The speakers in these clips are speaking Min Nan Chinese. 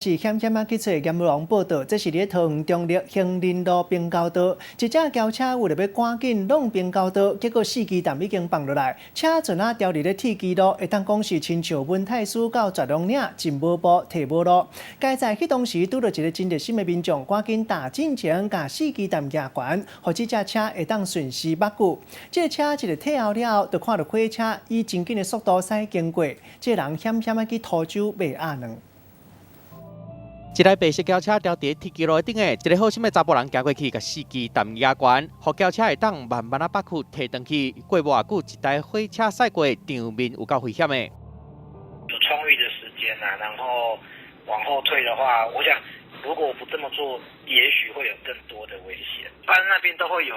是險險仔去揣閻羅王報道，這是佇桃園中壢興仁路平交道，一隻轎車為著欲趕緊挵平交道，結果四支擔已經放落來，車陣仔牢佇咧鐵支路，會當講是親像溫太師到絕龍嶺進無步退無路。佳哉彼當時拄著一个真熱心的民眾，趕緊踏進前，共四支擔舉懸，予這隻車會當順勢轧過。這个車一个退後了後，就看著火車以真緊的速度駛經過，這个人險險仔去塗州賣鴨卵。一台白色轎車牢佇鐵支路頂的，一个好心的查埔人行過去，共四支擔舉懸，予轎車會當慢慢仔北去提轉去。過無偌久，一台火車駛過，場面有夠危險的。有充裕的時間啊，然後往後退的話，我想如果不這麼做，也許會有更多的危險。一般那邊都會有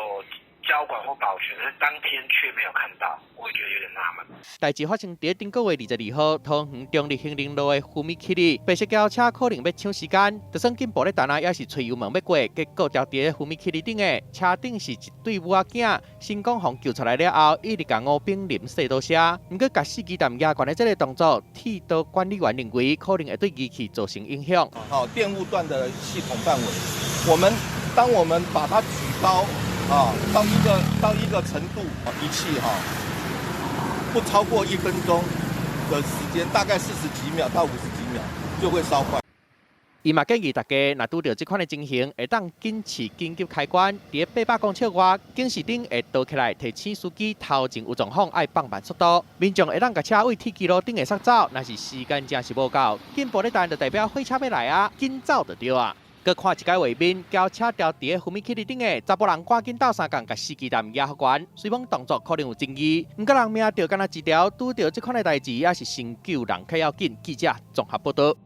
交管或保全，但當天卻沒有看到，我覺得有點納悶。代誌發生佇頂個月22號，桃園中壢興仁路的福美起里，白色轎車可能欲搶時間，就算緊步咧等啊，也是催油門欲過，結果牢佇福美起里頂的車頂是一對母仔囝，成功予救出來了後，一直共吳炳林說多謝。毋過，共四支擔舉懸的這个動作，鐵道管理員認為可能會對機器造成影響。好，電務段的系統範圍，我們當我們把它舉高啊，到一個程度，儀器哈，不超過1分鐘的時間，大概40幾秒到50幾秒就會燒壞。伊嘛建議大家，若拄著這款的情形，會當緊試緊急開關，佇800公尺外，警示燈會倒起來，提醒司機頭前有狀況，愛放慢速度。民眾會當共車對鐵支路頂的剎走，若是時間真是無夠，緊步咧等就代表火車欲來啊，緊走就對啊。閣看一擺畫面，轎車牢佇福美起里頂的查埔人趕緊鬥相共，共四支擔舉懸，雖講動作可能有爭議，毋過人命就敢若一條，拄著這款的代誌，也是先救人較要緊。記者綜合報道。